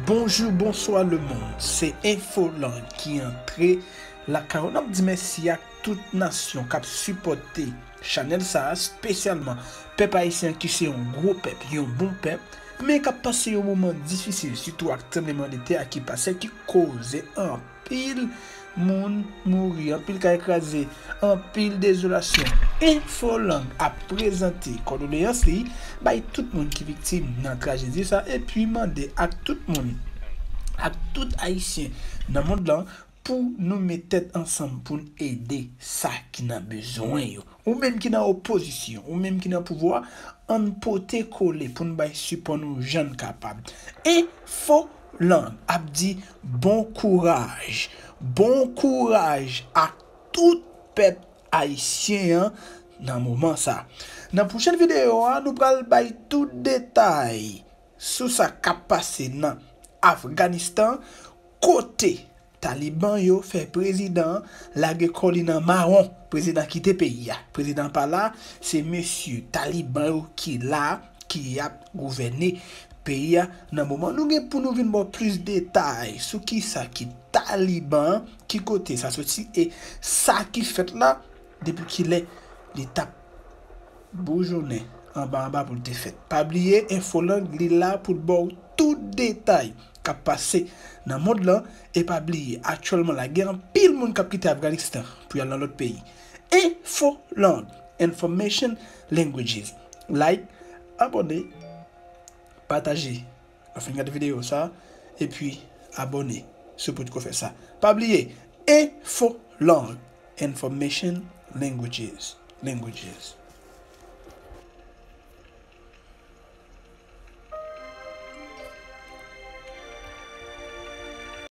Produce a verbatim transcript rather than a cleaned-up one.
Bonjou, bonswa lemonn. Se Enfolang ki antre lakay ou. N ap di mèsi ak tout nasyon k ap sipòte chanèl sa a, espesyalman pèp ayisyen an ki se yon gwo pèp, yon bon pèp, men k ap pase yon moman difisil, sitou ak tranblemanntè a ki pase, ki koze anpil moun mouri, anpil kay kraze, anpil dezolasyon. Enfolang ap prezante kondoleyans li bay tout moun ki viktim nan trajedi sa, epi mande ak tout moun, ak tout ayisyen nan mond lan, pou nou met tèt ansanm pou n ede sa ki nan bezwen yo. Ou menm ki nan opozisyon, ou menm ki nan pouvwa, ann pote kole pou n bay sipò nou jan n kapab. Enfolang ap di bon kouraj. Bon kouraj ak tout pèp ayisyen an nan moman sa. Nan pwochèn videyo a, nou pral bay tout detay sou sa k ap pase nan Afganistan, kote Taliban yo fè prezidan an lage kò li nan mawon. Prezidan kite peyi a. Prezidan pa la, se mesye Taliban yo ki la, ki ap gouvène peyi a nan moman. Nou gen pou nou vin ba w plis detay sou kisa ki Taliban an, ki kote sa soti e sa ki fèt la, depi kilè li t ap boujonnen anba anba pou l te fèt. Pa bliye, Enfolang li la pou l ba w tout detay k ap pase nan mond lan. E pa bliye, aktyèlman la, gen anpil moun k ap kite Afganistan pou y al nan lòt peyi. Enfolang, Information Languages. Like, abòne, pataje. Anfen, gade videyo sa, epi abòne si w potko fè sa. Pa bliye, Enfolang, Information Languages. Languages.